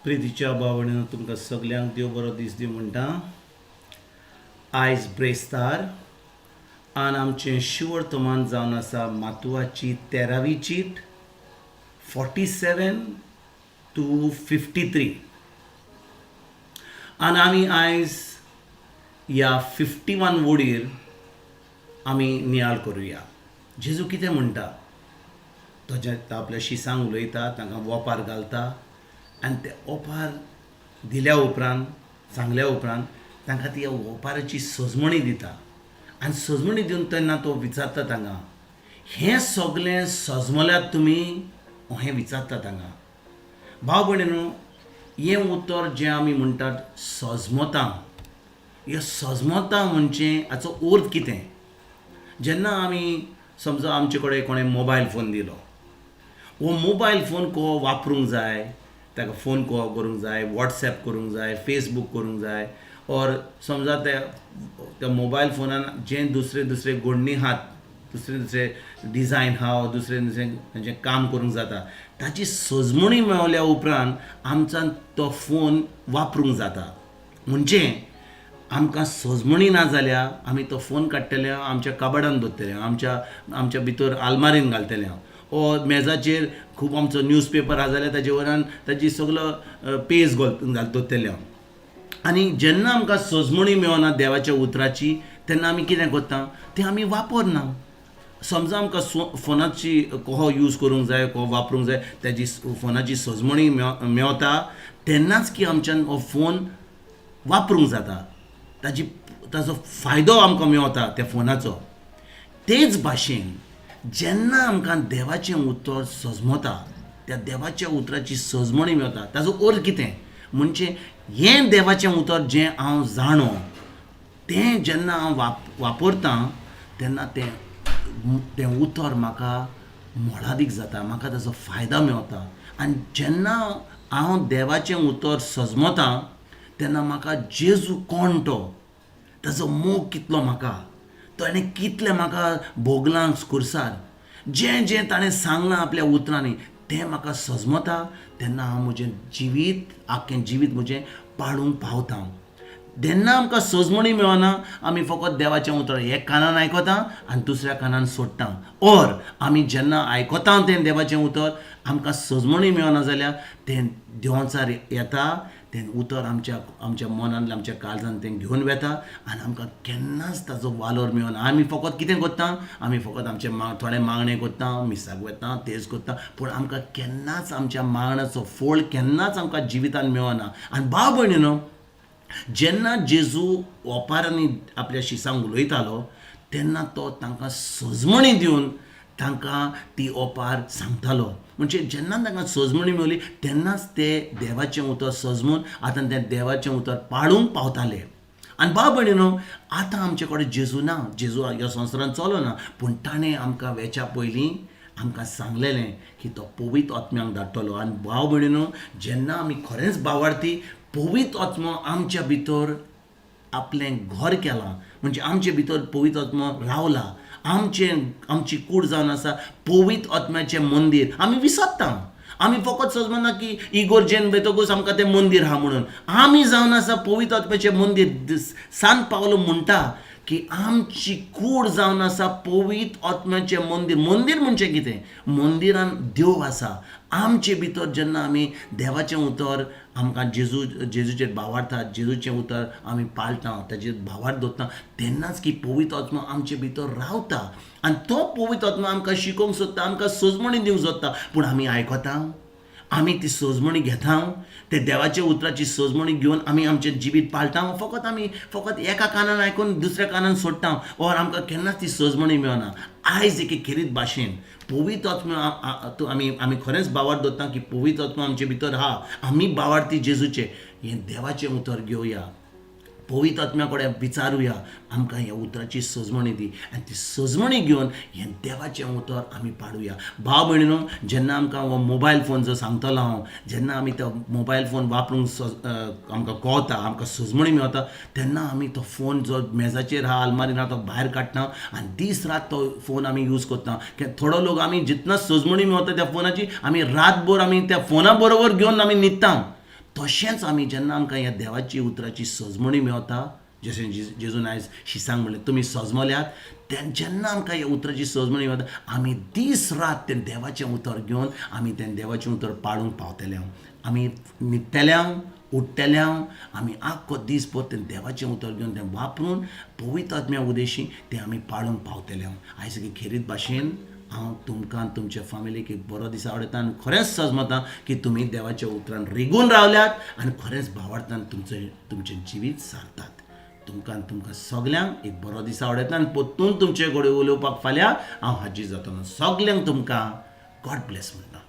प्रितीच्या भावणीन तुमकां सगल्यांक देव बरो दीस दी म्हणटा. आयज ब्रेस्तार आनी आमचें शिवर्तमान जावन आसा मातुवाची 13वी चीट, 47 to 53. आनी आमी आयज ह्या 51 वडीर आमी नियाळ करुया. जेजू कितें म्हणटा? तो जे आपल्या शिसांक उलयता, तांकां ओपार घालता आनी ते ओपार दिल्या उपरांत, सांगल्या उपरांत तांकां ती ओपाराची सजमणी दिता. आनी सजमणी दिवन तेन्ना तो विचारता तांकां, हें सगलें सजमल्यात तुमी? हें विचारता तांकां. भाव भयणीनो, हें उतर जें आमी म्हणटात सजमता, हें सजमता म्हणजे हाचो अर्थ कितें? जेन्ना आमी समजा आमचे कडेन कोणें मोबायल फोन दिलो, हो मोबायल फोन को वापरूंक जाय, ताका फोन कॉल करूंक जाय, वॉट्सएप करूंक जाय, फेसबूक करूंक जाय, ऑर समजा त्या त्या मोबायल फोनान जें दुसरे दुसरे गोडणी आहात, दुसरे दुसरे डिजायन आहा, दुसरे दुसरे जें काम करूंक जाता, ताची सजमणी मेवल्या उपरांत आमच्यान तो फोन वापरूंक जाता. म्हणजे आमकां सजमणी ना जाल्यार आमी तो फोन काडटले, आमच्या कबडान दवरतले, आमच्या आमच्या भितर आलमारीन घालतले, ओ मेजाचेर खूब आमचो न्यूज पेपर आहा जाल्यार ताजे वयल्यान ताजी सगलो पेज घाल दवरतले हांव. आनी जेन्ना आमकां सजमणी मेळना देवाच्या उतराची, तेन्ना आमी कितें करता? तें आमी वापरना. समजा आमकां फोनाची कहो यूज करूंक जाय, कहो वापरूंक जाय, ताजी फोनाची सजमणी मेवता तेन्नाच की आमच्यान हो फोन वापरूंक जाता, ताजो फायदो आमकां मेवता त्या फोनाचो. तेच भाशेन जेन्ना आमकां देवाचें उतर सजमता, त्या देवाच्या उतराची सजमणी मेवता, ताजो अर्थ कितें? म्हणजे हें देवाचें उतर जें हांव जाणो, तें जेन्ना हांव वापरतां तेन्ना तें तें उतर म्हाका मोलादीक जाता, म्हाका ताजो फायदो मेवता. आनी जेन्ना हांव देवाचें उतर सजमता तेन्ना म्हाका जेजू कोण तो, ताजो मोग कितलो म्हाका, ताणें कितलें म्हाका भोगलां खुर्सार, जें जें ताणें सांगलां आपल्या उतरांनी, तें म्हाका सजमता तेन्ना हांव म्हजें जिवीत, आख्खें जिवीत म्हजें पाळूंक पावता. जेन्ना आमकां सजमणी मेळना, आमी फकत देवाचें उतर एक कानान आयकता आनी दुसऱ्या कानान सोडटा. ऑर आमी जेन्ना आयकता तें देवाचें उतर, आमकां सजमणी मेळना जाल्यार तें देंवचार येता, तें उतर आमच्या आमच्या मनान, आमच्या काळजान तें घेवन वेता आनी आमकां केन्नाच ताजो वालोर मेळना. आमी फकत कितें करता? आमी फकत आमचें थोडे मागणें करता, मिसाक वता, तेज करता, पूण आमकां केन्नाच आमच्या मागण्याचो फोळ केन्नाच आमकां जिवितान मेळना. आनी भाव भयणीनो, जेन्ना जेजू ओपारांनी आपल्या शिसांक उलयतालो तेन्ना तो तांकां सजमणी दिवन तांकां ती ओपार सांगतालो. म्हणजे जेन्ना तांकां सजमणी मेवली तेन्नाच ते देवाचें उतर सजमून आतां तें देवाचें उतर पाळूंक पावताले. आनी भाव भयणीनो, आतां आमचे कडेन जेजू ना, जेजू ह्या संवसारांत चलो ना, पूण ताणें आमकां वेच्या पयलीं आमकां सांगलेलें की तो पवित्र आत्म्याक धाडटलो. आनी भाव भयणीनो, जेन्ना आमी खरेंच बावार्थी, पवित्र आत्मो आमच्या भितर आपलें घर केलां, म्हणजे आमचे भितर पवित्र आत्मो रावला, आमचें आमची कूड जावन आसा पवित्र आत्म्याचें मंदीर. आमी विसरता. आमी फकत सजमना की इगोर्जेन वयतकूच आमकां तें मंदीर आहा म्हणून. आमी जावन आसा पवित्र आत्म्याचें मंदीर. सांत पावलो म्हणटा की आमची कूड जावन आसा पवित्र आत्म्याचें मंदीर. मंदीर म्हणजे कितें? मंदिरान देव आसा. आमचे भितर जेन्ना आमी देवाचें उतर आमकां जेजूचेर भावार्था, जेजूचें उतर आमी पाळटा, ताजेर भावार्थ दवरता, तेन्नाच की पवित्र आत्मा आमचे भितर रावता आनी तो पवित्र आत्मा आमकां शिकोवंक सोदता, आमकां सजमणी दिवंक सोदता. पूण आमी आयकता? आमी ती सजमणी घेता? ते देवाच्या उतराची सजमणी घेवन आमी आमचें जिवीत पाळटा? फकत आमी फकत एका कानान आयकून दुसऱ्या कानान सोडटा, ऑर आमकां केन्नाच ती सजमणी मेळना. आयज एके खेरीत भाशेन पवित्र आत्मा आमी आमी खरेंच बावार दवरता की पवित्र आत्मा आमचे भितर आहा, आमी बावार्थी जेजूचे, हें देवाचें उतर घेवया, पवित्र आत्म्या कडेन विचारुया, आमकां ह्या उतराची सजमणी दी, आनी ती सजमणी घेवन हें देवाचें उतर आमी पाडुया. भाव भयणीनो, जेन्ना आमकां हो मोबायल फोन जो सांगतलो हांव, जेन्ना आमी तो मोबायल फोन वापरूंक आमकां कळता, आमकां सजमणी मेळता, तेन्ना आमी तो फोन जो मेजाचेर आहा, आलमारीन आहा, तो भायर काडटा आनी दीस रात तो फोन आमी यूज करता. थोडो लोक आमी जितना सजमणी मेळता त्या फोनाची, आमी रातभर आमी त्या फोना बरोबर घेवन आमी न्हिदता. तशेंच आमी जेन्ना आमकां ह्या देवाची उतराची सजमणी मेवता, जशें जेजून आयज शिसांक म्हणलें तुमी सजमल्यात, तेन्ना जेन्ना आमकां ह्या उतराची सजमणी मेवता, आमी दीस रात तें देवाचें उतर घेवन आमी तें देवाचें उतर पाळूंक पावतले. आमी न्हिदतले, उठ्ठले, आमी आख्खो दीस भर तें देवाचें उतर घेवन तें वापरून पवित्र आत्म्या उदेशी तें आमी पाळूंक पावतले. आयज खेरीत भाशेन हांव तुमकां तुमच्या फामिलीक एक बरो दीस आवडटा आनी खरेंच सजमता की तुमी देवाच्या उतरान रिगून रावल्यात आनी खरेंच भावार्थान तुमचें तुमचें जिवीत सारतात. तुमकां तुमकां सगल्यांक एक बरो दीस आवडटा आनी परतून तुमचे कडेन उलोवपाक फाल्यां हांव हाजीर जातलो. सगल्यांक तुमकां गॉड ब्लेस म्हणटा.